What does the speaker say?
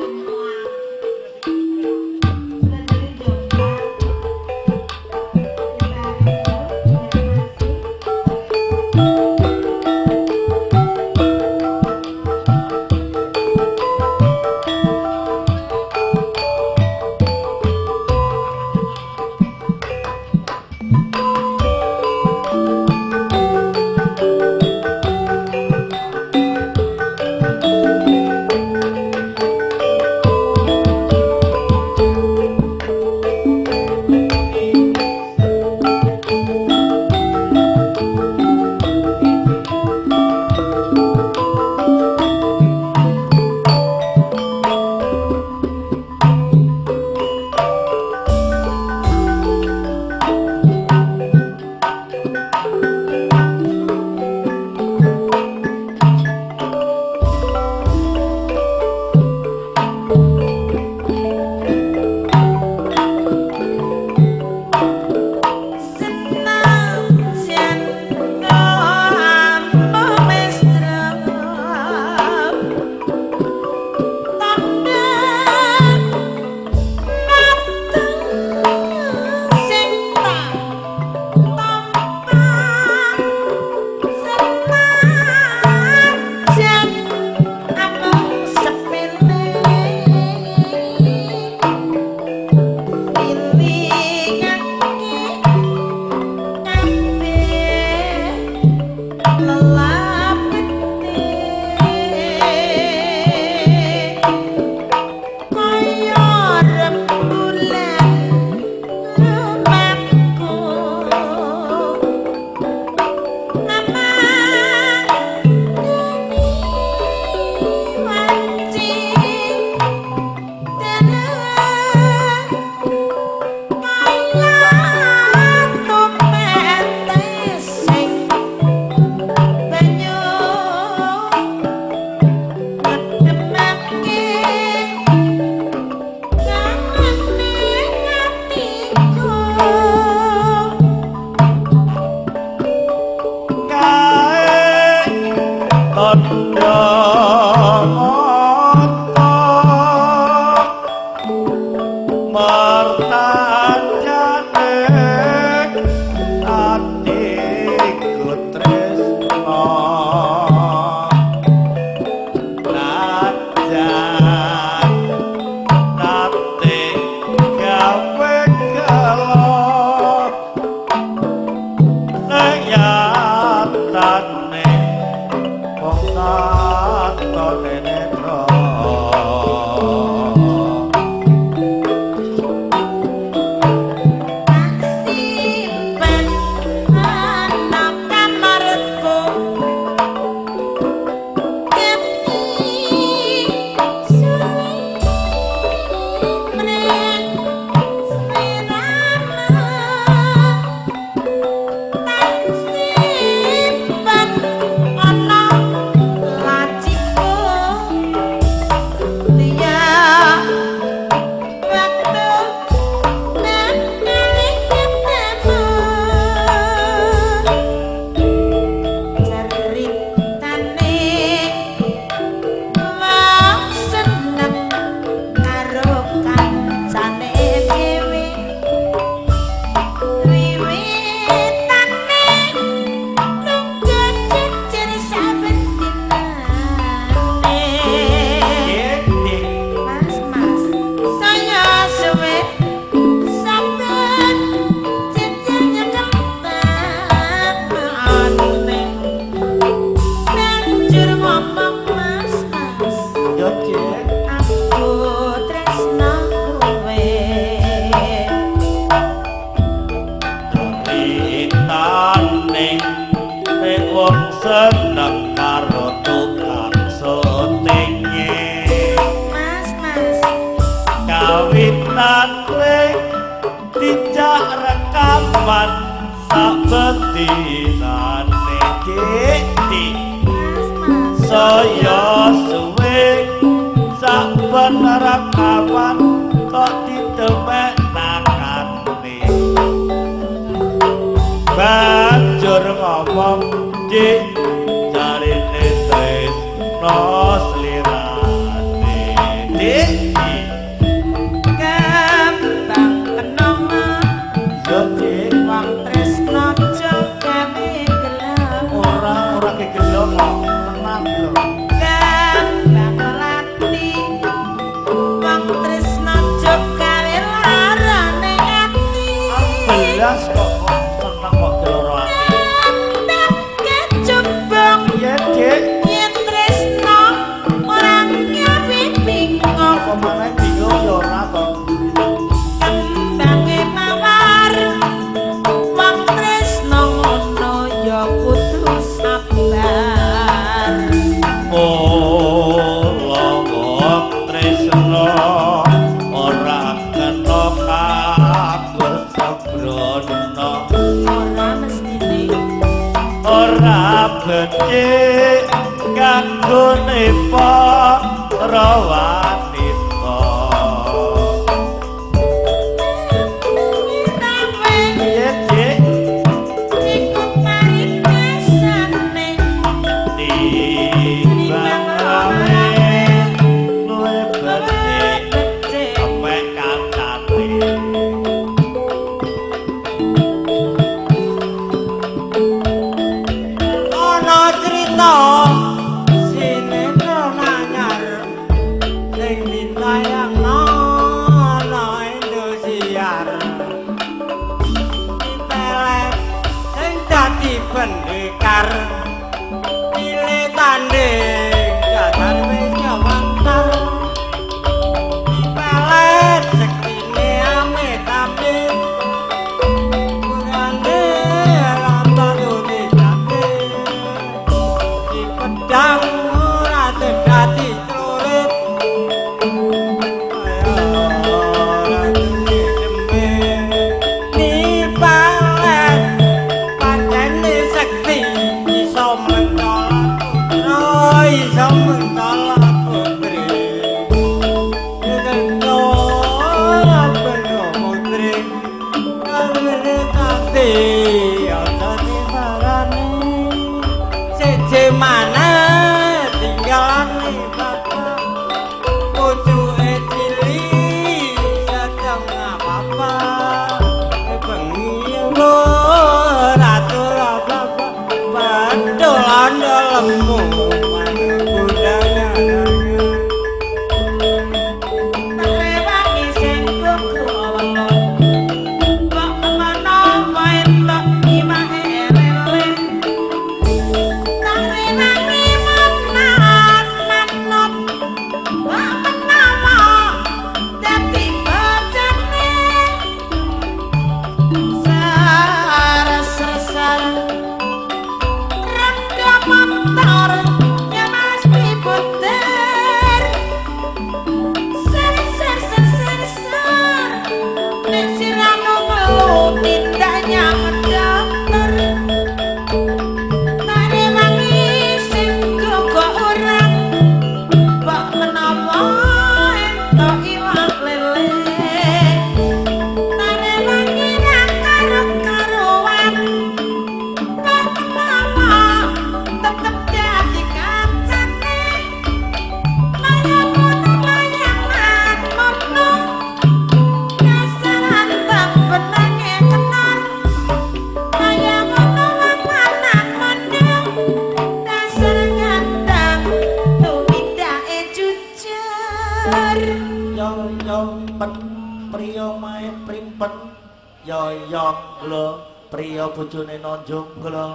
Wulandari Jombang. Terima kasih. Senajan ambo mesra tandha mata sing tak tampa, senajan amung sepele ngelingake kabeh lelapete kaya rembulan lumaku namandani wanci dalan kaya tumete sing banyu ngedemake kangene atiku. Kae tandha mata martajane atiku tresna, najan nate gawe gelo nyatane wong katone netra. Tak simpen ana kamarku demi suwi mreng sliramu, tak simpen ana laciku liya waktu nang ketemu ceritane wong seneng karo kancane dhewe, wiwitane nunggu jejer saben dinane. Dik. Mas, mas, saya suwe saben jejernya kembang ane banjur ngomong, mas, mas, Yo, Dik. Aku tresno kowe. Ceritane nek wong seneng karo tukang syutinge, Mas, mas, kawitane dijak rekaman saben dinane. Dik, dik. Mas, mas, Saya suwe saben rekaman kok didemek nangane, banjur ngomong, dik, jarine tresno slirane. Dik. Kembang kenongo Yo, Dik. Wong tresno aja gawe gelem. Ora ora kegelo kok. Tenang lho. Kembang melati wong tresno aja gawe larane ati. Belas kok seneng kok geloro ati. Ndak kecubung Iya, Dik. Yen tresno ora gawe bingung. Apa maneh bingung ya ora to. Kembange mawar wong tresno ngono ya kudu sabar. Mula wong tresno ora kena kanggo sembrono. Ora mestine Ora becik kanggone para wanita. Rawe Piye, Dik? Iku paribasane. Timbang rawe luwih becik Becik mek kancane. Ana crita sinetron anyar sing ditayangno ana Indosiar. Dipelet sing dadi pendekar pilih tanding jajar wis kawantar. Dipelet sektine amit-amit kurane rata dadi di pedang ora dadi celurit kaya ora duwe demit. Dipelet pancene sekti iso mentol putra iso mentol putri. Tentu ora perlu putri kawene tati ana diparani siji maneh tinggalane bapak pucuke cilik setengah apa bengi ora tura bapak betul lemu undangan. Rewangi sing kuku welo. Mbok menawa entuk iwake lele. Tak rewangi menat manut. Mbok menawa dadi bojone. Sar-sar renda motor ya Mas Piputer. Ser ser ser ser ser nek siramu ngelu tindaknya ngedokter. Tak rewangi sing kok ora mbok menawa entuk iwak lele. Tak rewangi ra karo-karuan mbok menawa tetep dadi kancane. Layang mono layangan mono kasaran tak benange kenor. Layang mono wong lanang mono dasar ngandang tumindake jujur. Yo yo pen priya mae primpen yo yo glo priya bojone nonjong glo.